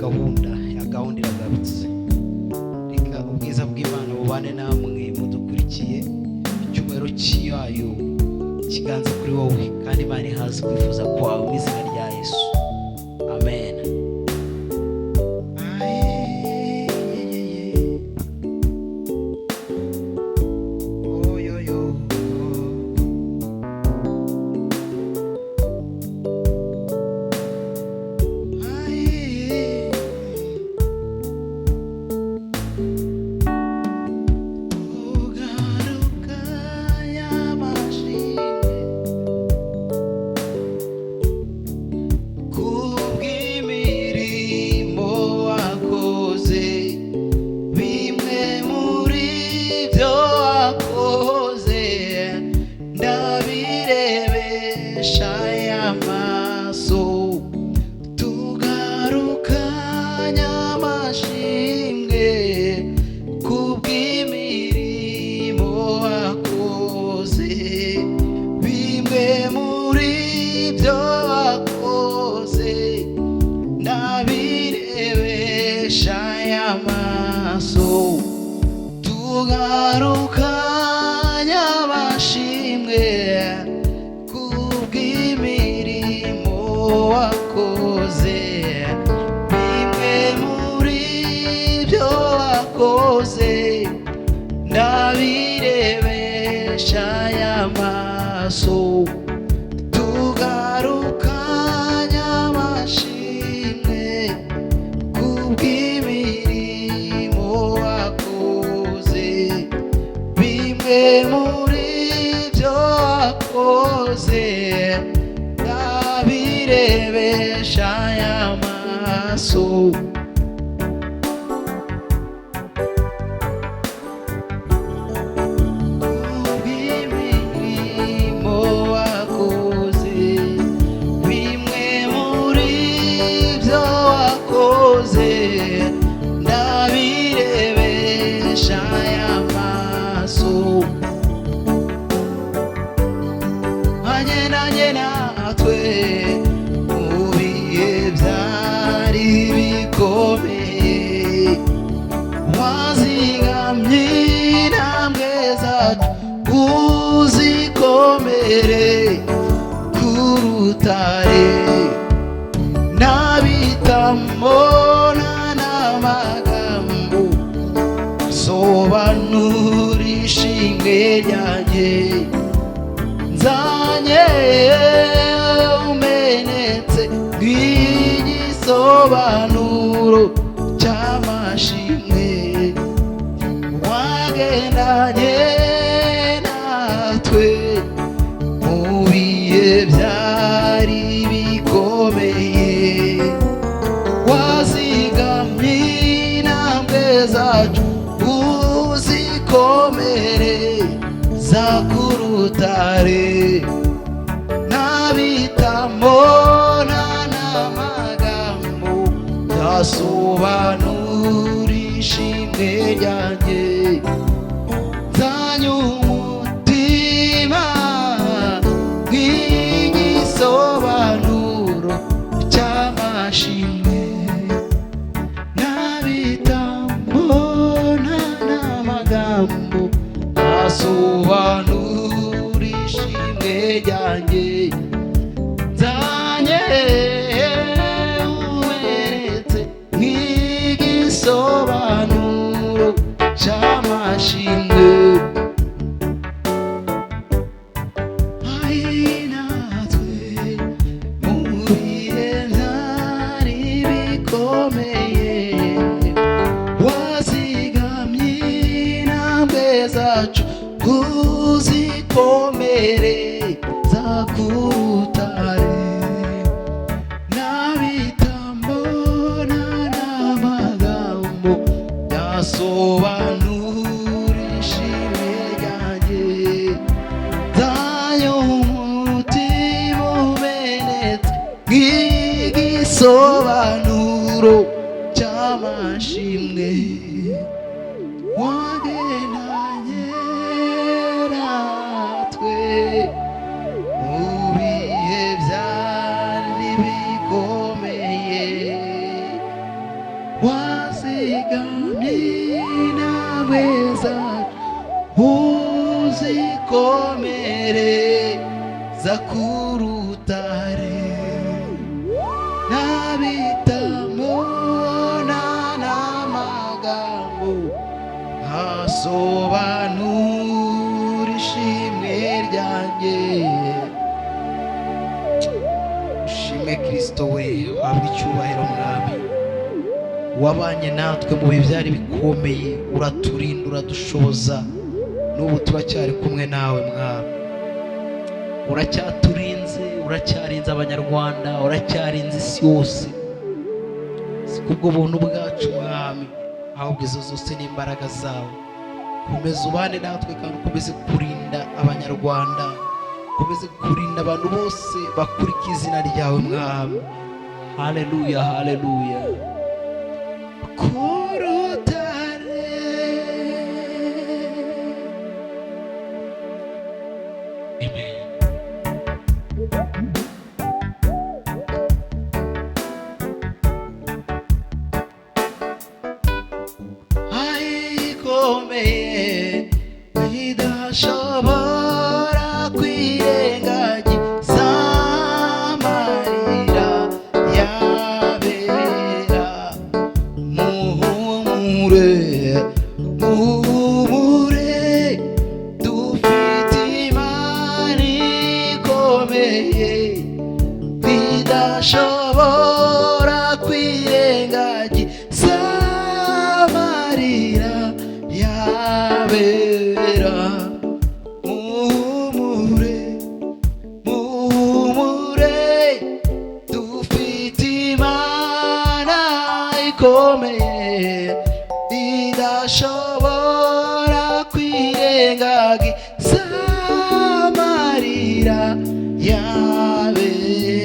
Gahunda ya gahunda iragarutse. Reka ubwiza bw'Imana bubane namwe mudukurikiye. Icyubahiro cyayo kiganze kuri wowe, kandi Imana ihaze kwifuza kwawe mu izina rya Yesu, amen. Oyoyo. Tugaruka y'amashimwe kubw'imirimo wakoze, bimwe muri byo wakoze ndabirebesha aya maso. Tugaruka nyamashimwe kubw'imirimo wakoze, bimwe muri byo wakoze ndabirebesha aya maso. Tugaruka nyamashimwe kubw'imirimo wakoze, bimwe muri byo wakoze ndabirebesha aya maso. Tugaruka nyamashimwe kubw'imirimo wakoze, bimwe muri byo wakoze ndabirebesha aya maso. Kubw'imirimo wakoze, bimwe muri byo wakoze ndabirebesha aya maso. Agendanye natwe mu bihe byari bikomeye, wazigamye intambwe zacu uzikomere ku rutare, ntabitamo n'amagambo sobanura ishimwe ryanjye. Nzanye umenetse nk'igisobanuro cy'amashimwe, wagendanye natwe mu bihe byari bikomeye, wazigamye intambwe zacu uzikomere za kurutare, ntabitamo n'amagambo yasobanura ishimwe ryanjye. Nzanye umutima nk'igisobanuro cy'amashimwe, ntabitamo n'amagambo asobanura ishimwe ryanjye. Nzanye uberetse nk'igisobanuro cy'amashimwe. Ari natwe mu bihe byari bikomeye, wazigamye intambwe zacu uzikomere za kurutare, ntabitamo n'amagambo yasobanura ishimwe ryanjye. Nzanye umutima umenetse nk'igisobanuro cy'amashimwe, wagendanye natwe mu bihe byari bikomeye. Uzikomereza ku rutare, ntabitamo n'amagambo ntasobanura ishimwe ryanjye. Ushimwe Kirisito we, wabwa icyubahiro Mwami. Wabanye natwe mu bihe byari bikomeye, uraturinda, uradushoboza, n'ubu turacyari kumwe nawe Mwami. Uracyaturinze, uracyarinze Abanyarwanda, uracyarinze isi yose. Si kubwo buntu bwacu Mwami, ahubwo izo zose ni imbaraga zawe. Komeza ubane natwe kandi ukomeze kurinda Abanyarwanda, ukomeze kurinda abantu bose bakurikiye izina ryawe Mwami. Haleluya, haleluya. Ku rutare. Amen. Ayikomeye idashobora kwirengagiza amarira yabera. Muhumure, muhumure, dufite Imana ikomeye bidashobora kwirengagiza amarira yabera. Muhumure, muhumure, dufite Imana ikomeye idashobora kwirengagiza amarira yabera.